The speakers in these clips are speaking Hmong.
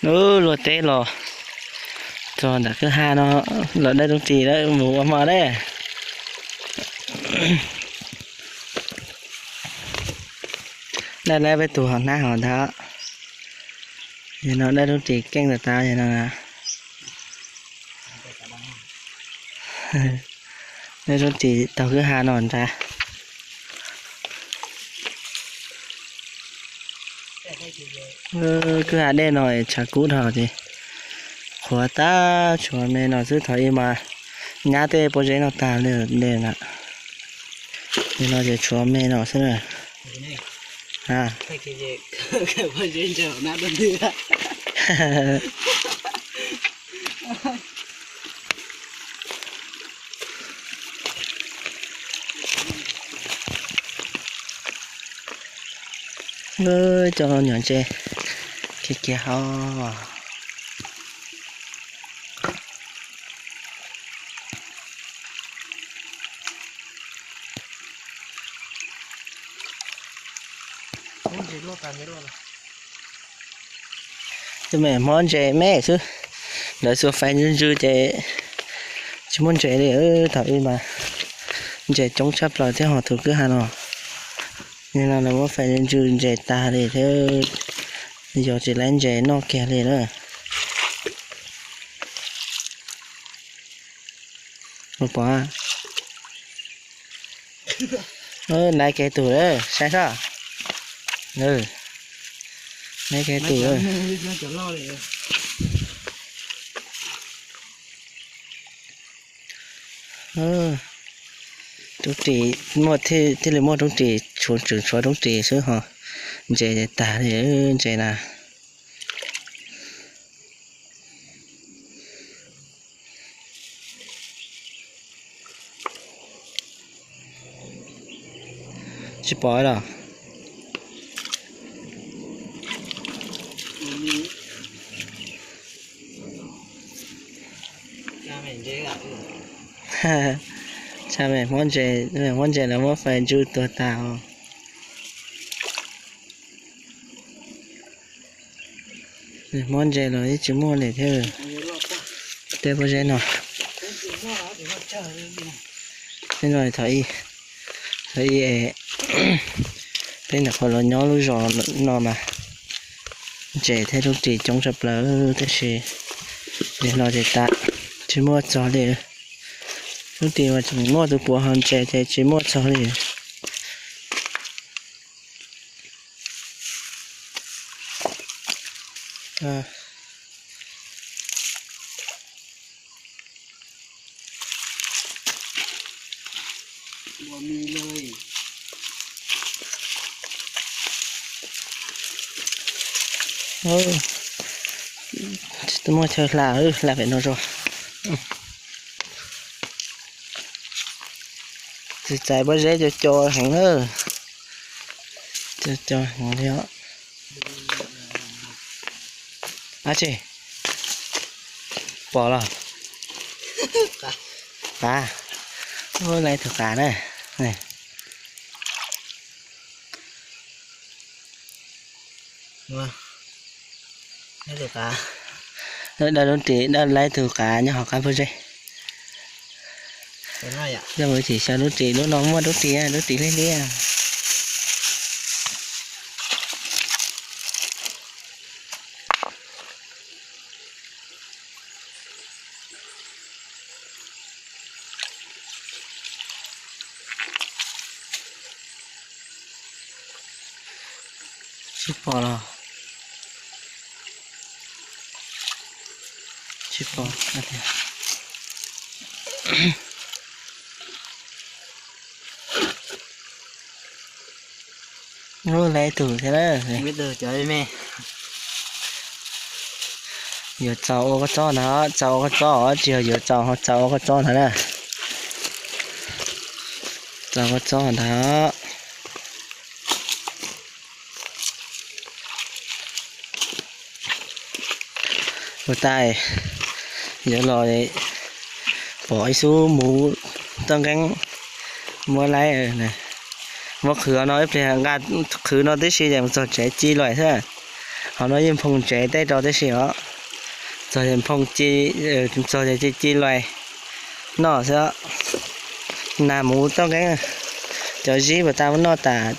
Ub, luaj teb los txog ntawm kwj ha no, los dawb roob ris lawm, mus ua hmo dab. Dawb lawm peb tus hauv hnab hauv ntag. Yog no dawb roob ris keej tas tas yog no na. Dawb roob ris taug kwj ha no ntag. Kwj ha dej no tshav kub dhau ces qhuav tag, tshuav me no xwb, thaum ub mas nyab tej pob zeb no tag li dej na. Li no ces tshuav me no xwb na. Coj nyuam ntses kiag kiag hauv. Tus me hmob ntses me xwb, lawv xuas fais ntsws ntsws ces tsis muaj ntses li. Thaum ub mas ntses coob tshaj plaws thiab ho tus kwj ha no. Nim no lawv muab fais ntsws ntsws ntses tag li thiab, yog tsis laib ntses noj kiag li na. Mus pom, nai kev tus lawm, saib sab. Nai kev tus lawm. Roob ris muaj, thiaj li muaj roob ris, tshuav tseem tshuav roob ris xwb ho ntses tag li ntses na. Tsis pom los? Tshaj me hmob ntses, hmob ntses lawv muab fais ntsws tuag tag os. Hmob ntses los yeej tsis muaj li thiab. Tej pob zeb no, tej no thaum ub, thaum ub peb nyuam qhuav los nyob lub zos no mas ntses thiab roob ris coob tshaj plaws tab sis nim no ces tas, tsis muaj txog li. Roob ris mas tseem muaj tus puav ho ntses ces tsis muaj txog li. Tsis muaj chaw hla, hla pem no tso. Txiv txais pob zeb co co heev na. Co co heev li os. Ab tsi, pom los? Qav, laiv tus qav na. Dawb roob ris, dawb laiv tus qav nyob hauv qab pob zeb. Yog mus chim xyaw roob ris, lub no muaj roob ris, roob ris liab liab. Tsis pom los? Tsis pom. Lub laiv tus thiab na. Yuav txaus ua koj txob ntag, txaus ua koj txob, tsis yog yuav txaus ho txaus ua koj txob ntag na. Txaus koj txob ntag. Ua tais, yuav los pom ib xub muv toj nqeeb muab laib, muab qhwv no ib pliag nqa qhwv no tib si ces mus txog tsev ci lawm xwb. Qhov no yeej nphoo tsev tej rau tib si os. Txog ces nphoo ci, txog ces ci ci lais noj xwb. Nag mus toj nqeeb, cov zib puas tas muab noj tas.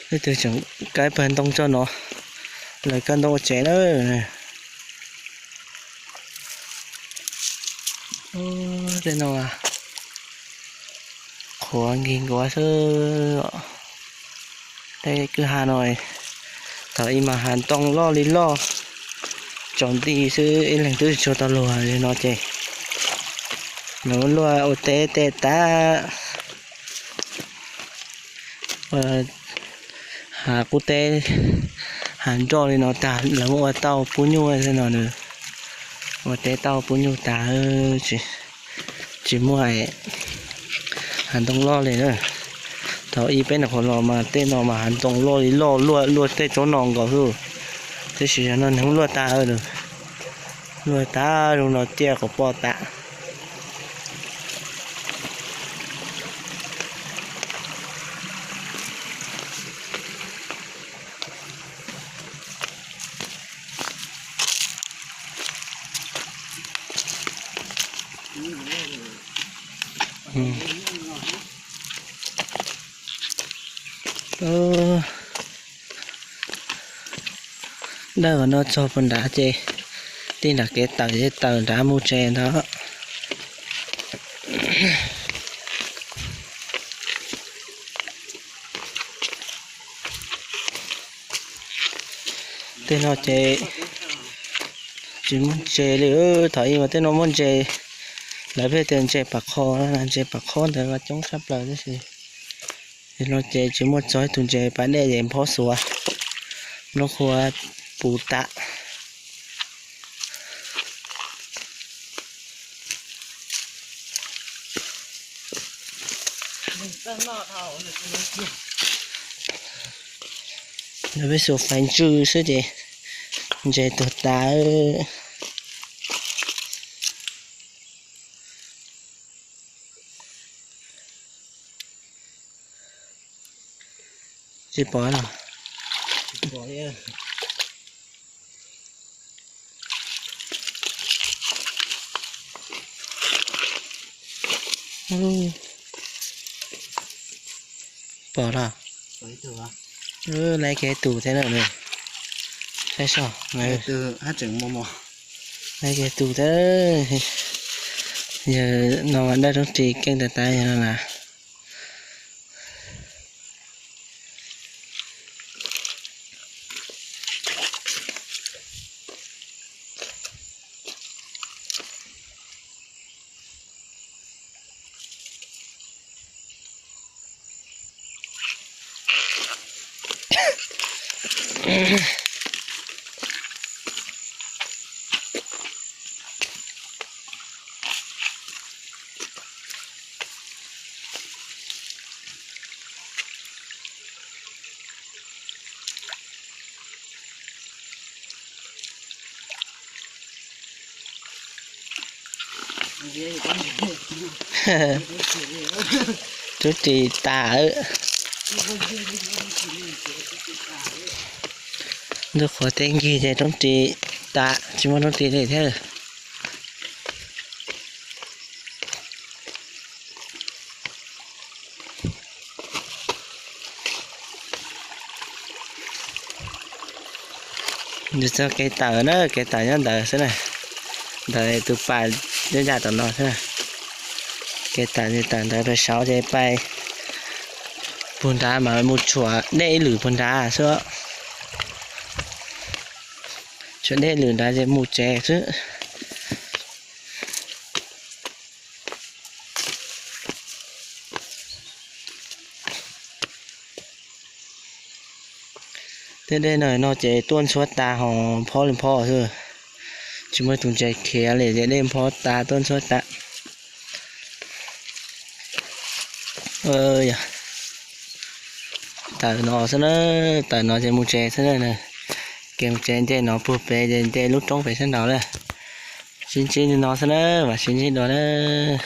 Leej twg tseem kaib pawg ntoo tso no, lawv kaib ntoo ua tsev na. Tej no qhuav nkig nkuav xwb. Tej kwj ha no, thaum ub mas hav ntoo loj li loj, tsaus nti xwb ib leeg twb tsis tshua tau luag li no ces nws luaj ua teb tej tas. Hav qub teb, hav nroj li no tag lawv muab ua tauj pub nyuj no, ua teb tauj pub nyuj tas, tsis muaj hav ntoo loj li na. Thaum ub peb nyuam qhuav los mas tej no mas hav ntoo loj li loj, luaj luaj tej tsob no nkaus xwb. Tab sis zaum no nws luaj tas, luaj tas zoo no ciaj quas poj tas. Dawb no txog puag nrad ces tij nram kev tawm ces tawm nrad mus tsev ntag. Tej no ces tsis muaj ntses li. Thaum ub mas tej no muaj ntses, lawv pheej tias ntses pam qho, ntses pam qho ntawd mas coob tshaj plaws tab sis no ces tsis muaj txog ib tug ntses, pas dej ces nphob xuav, nplooj qhuav puv tas. Lawv pheej xuas fais ntswj xwb ces ntses tuag tas. Tsis pom los? Pom los? Laiv kiag tus thiab na. Saib seb, laiv kiag tus thiab. Yog no mas dawb roob ris keej tas tas yog no na. Roob ris tas. Ntuj qhuav teb nkig ces roob ris tas, tsis muaj roob ris li thiab. Nws txog kev tawm na, kev tawm nyob ntawd xwb na. Ntawd tus pas nyob ncaj tom no xwb na. Kev tawm nws tawm ntawd rau saud ces pais puag nrad mas mus tshuam dej ib lwm puag nrad xwb. Tshuam dej lwm nrad ces mus tsev xwb. Tej dej no no ces tuaj ntxhuav tas ho phob li phob xwb. Tsis muaj tus ntses khiav li ces dej phob tas tuaj ntxhuav tas. Tawm no xwb na, tawm no ces mus tsev xwb na. Kev mus tsev nce no puag pem ces nce lub roob pem sab nraud na. Sib ntsib li no xwb na, mam sib ntsib dua nawb.